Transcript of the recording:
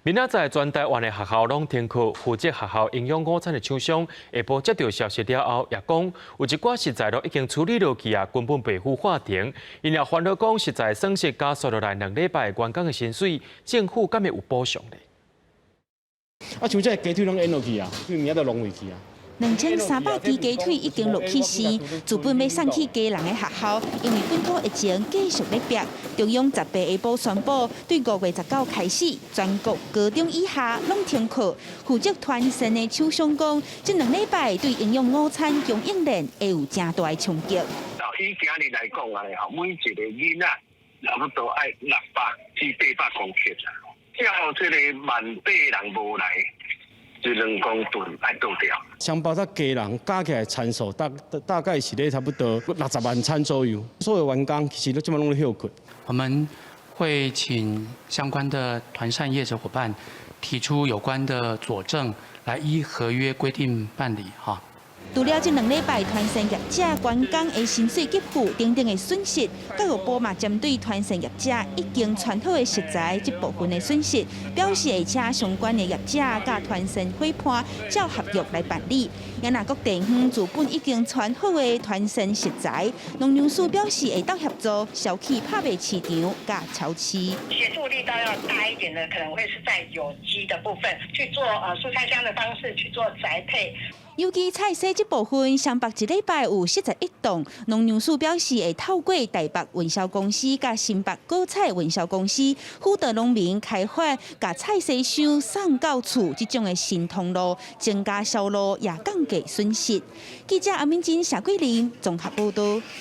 明仔載全台灣的學校攏停課，負責學校營養午餐的廠商下晡接到消息了後，也講有一寡食材都已經處理落去啊，根本袂赴法庭。𪜶也煩惱講，實在損失佮紲落來2禮拜員工的薪水，政府敢會有補償咧？啊，像這個雞腿攏淹落去啊，物仔都浪費去啊。2300支雞腿已經落去死，原本欲送去基隆的學校，因為本土疫情繼續咧逼。中央18下晡宣布，對5月19開始，全國高中以下攏停課。負責團膳的廠商講，這2禮拜對營養午餐供應鏈會有誠大的衝擊。以今日來講啊，每一個囡仔差不多愛600至800公克，照這個18,000人無來，這2公噸愛倒掉。雙北佮基隆加起來餐數大概是咧差不多60萬餐左右，所有員工其實都這擺攏咧歇睏。我們會請相關的團膳業者夥伴提出有關的佐證，來依合約規定辦理哈。除了這2禮拜團膳業者員工的薪水給付等等的損失，教育部嘛針對團膳業者已經傳好的食材這部分的損失，表示會請相關的業者佮團膳伙伴照合約來辦理。也若各地方自本已經傳好的團膳食材，農糧署表示會當協助銷去拍賣市場佮超市。協助力道要大一點的，可能會是在有機的部分去做蔬菜箱的方式去做宅配。有機菜色這部分，雙北一禮拜有41棟。農糧署表示會透過台北運銷公司佮新北果菜運銷公司，輔導農民開發共菜洗箱送到厝這種的新通路，增加銷路也降低損失。記者阿敏珍、謝桂玲綜合報道。